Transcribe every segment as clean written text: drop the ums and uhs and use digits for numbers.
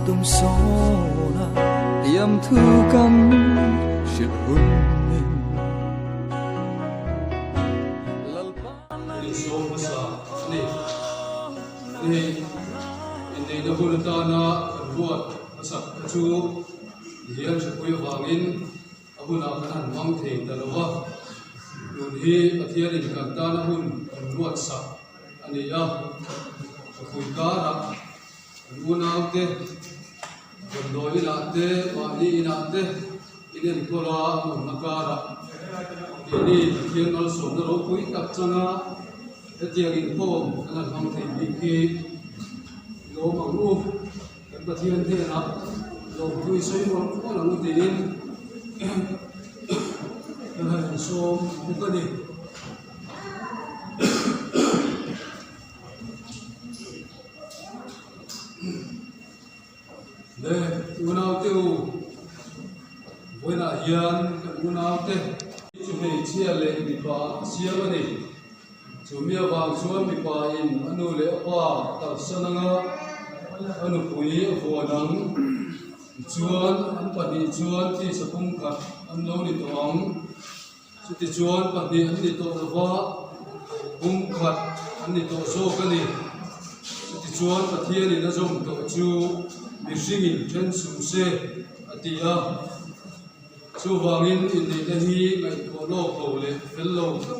tum sawn a, tiam thu kan hrilh hun in Lalpa Insawm hmasa a ni. Ni inneihna hun atana kan ruat hmasak kha chu tihian hripui avangin A hunah kan han hmang thei ta lo va, tun hi Pathianin kan tana hun kan ruatsak a ni a. Ka pui karah kan unaute damdawi inah te, mahni inah te inenkawl a an awmna karah keini Pathian malsawmna ropui tak changa hetiang inkhawm kan han hmang thei bik hi lawm ang u. Kan Pathian hnenah lawmtui sawi mawlh mawlh ang u tiin kan han insawm bawk a ni. Le unaute u, vawiinah hian kan unaute chu hmeichhia leh mipa a siam a ni. Chu mi avang chuan mipa in a nu leh a pa kalsan anga a nupui a vuan ang. Tichuan an pahnih chuan tisa pumkhat an lo ni tawh ang. Chutichuan pahnih an ni tawh lova pumkhat an ni tawh zawk a ni. Chutichuan Pathianin a zawm tawh chu mihringin then suh se a ti a. Chuvangin inneihna hi ngaihtuah lawk lo leh fel lo takin.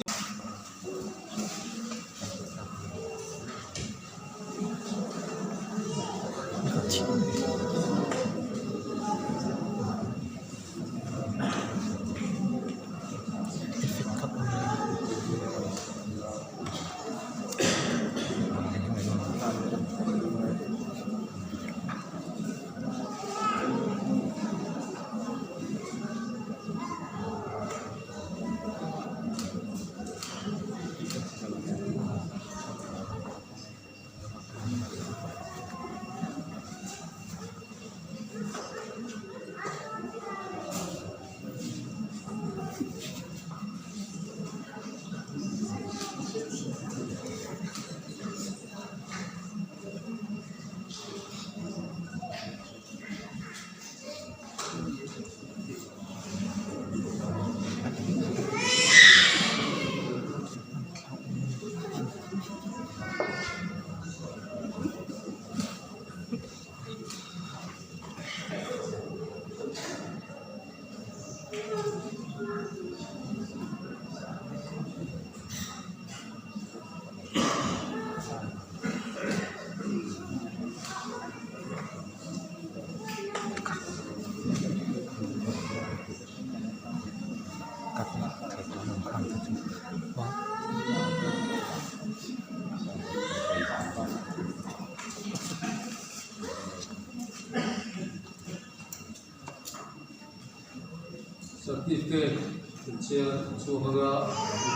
Certificate an chhiar chhuak anga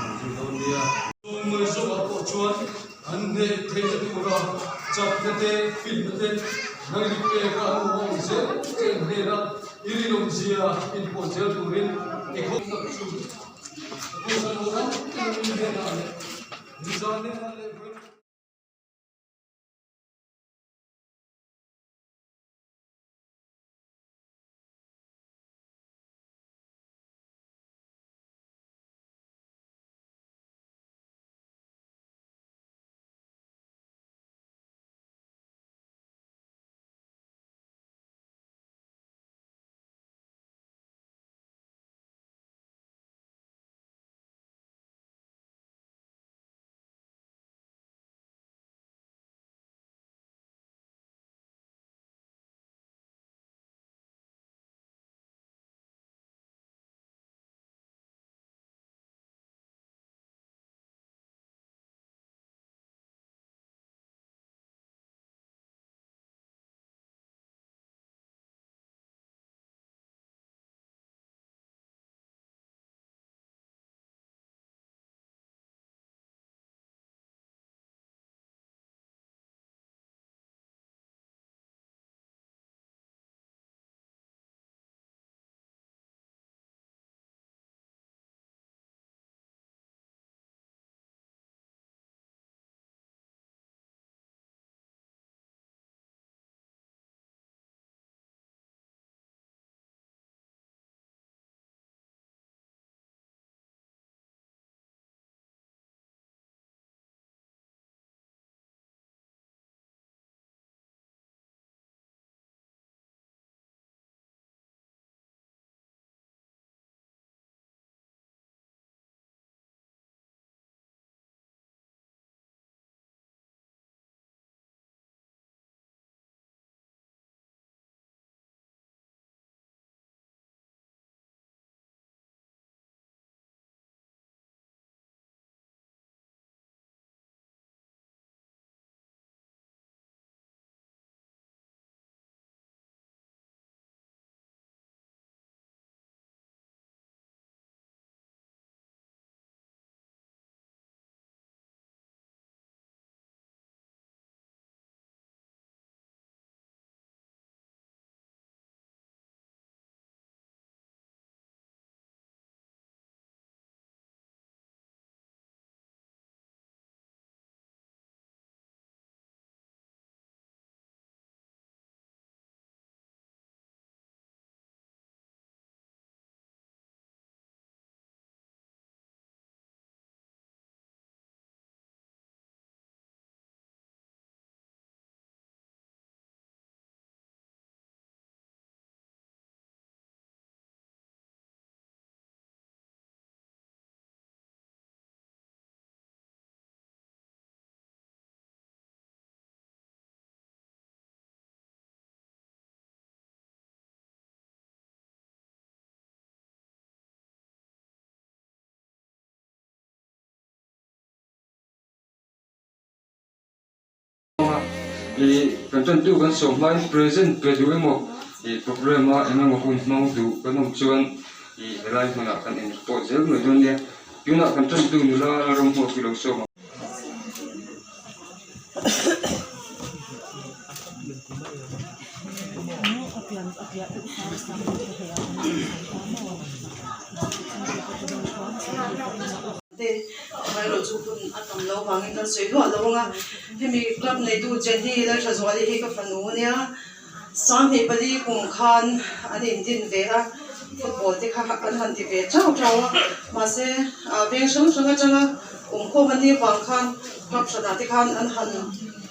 an zir dawn nia. Chungmai zawkah pawh chuan an hneh theihna tura chakna te, finna te, nangni peka an awm ang zel chen hnena i rinawmzia inpawh zel turin i khawp tak chu ka pawisa lo ram tlangin hnenah leh nizan hnenah leh Ih kan tantu kan sawm hmain present pe duh emaw ih programme a eng emaw hun hmang duh kan awm chuan ih helai hmunah kan in report zel mai dawn nia. Tunah kan tantu nula la rawng hmuak chu lo sawm ang. Te amaherawhchu hun a tam lo vangin kan sawi luah lo ang a, hemi club neitu Jenny Lalthazuali hi ka fanu ania, 24 kum khan an indin ve a, football te kha an han ti ve chau chau a, mahse veng hrang hrang atanga awmkhawm an nih vang khan club hranah te khan an han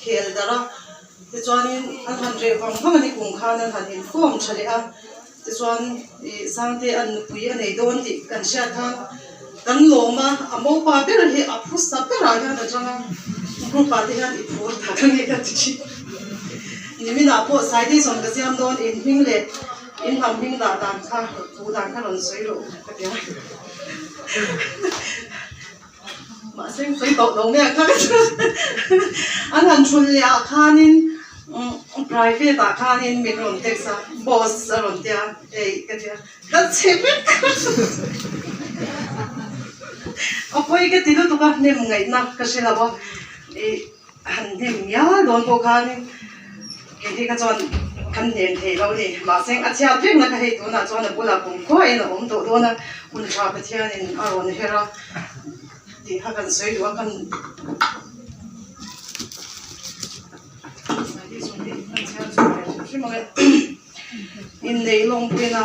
khel darh a, tichuanin an han reh vang vang a ni kum khan an han inkhawm tha leh a. Tichuan ih Sangte an nupui a nei dawn tih kan hriat khan kan lawm a, a mopa ber hi a phusa berah hian a tang a, group ah te hian i phur tak a ni ka ti thin. Niminah pawh Saidison ka siam dawn in hming leh in hnam hming dah dan kha thu dan kha rawn sawi rawh ka ti a. Mahse sawi tawh lo mai ang kha ka chuan an han thun leh ah khanin private ah khanin min rawn text a boss a rawn tia hei ka tia ka chhe vek a pawi ka ti lutuk a hnem ngaihna ka hre lo a ih han hnem ngial dawn pawh khanin kei hi kha chuan kan hnem thei lo a ni mahse a chhiat vek na kha hei tunah chuan a bulah kum khuain a awm tawh dawn a hun tha Pathianin a rawn her a tih kha kan sawi duh a kan Inneih lawmpuina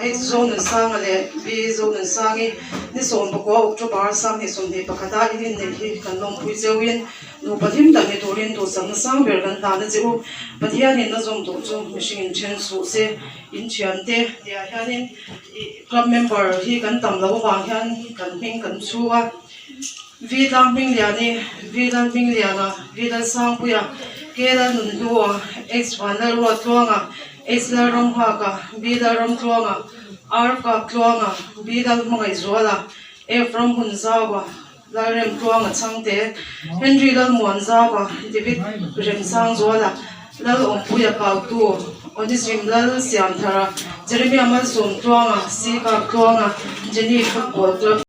H Zonunsanga leh B Zonunsangi ni 19 October 2021 a in inneih hi kan lawmpui cheuhin nupa hlim tak ni turin duhsakna sang ber kan hlan a che u. Pathianin a zawm duh chu mihring in then suh se in thiante tihah hianin ih club member hi kan tam loh avang hian kan hming kan chhu a. V Tlanghmingliani, V Lalhmingliana, V Lalsangpuia, K Lalnunhlua, H Vanlalruattluanga, H Lalramnghaka, B Lalramtluanga, R Kaptluanga, B Lalhmangaihzuala, F Ramhunzaua, Lalremtluanga Chhangte, Henry Lalmuanzaua, David Remsangzuala, Lalawmpuia Pautu, Onisrim Lalsiamthara, Jeremia Malsawmtluanga, C Kaptluanga, Jenny Football Club.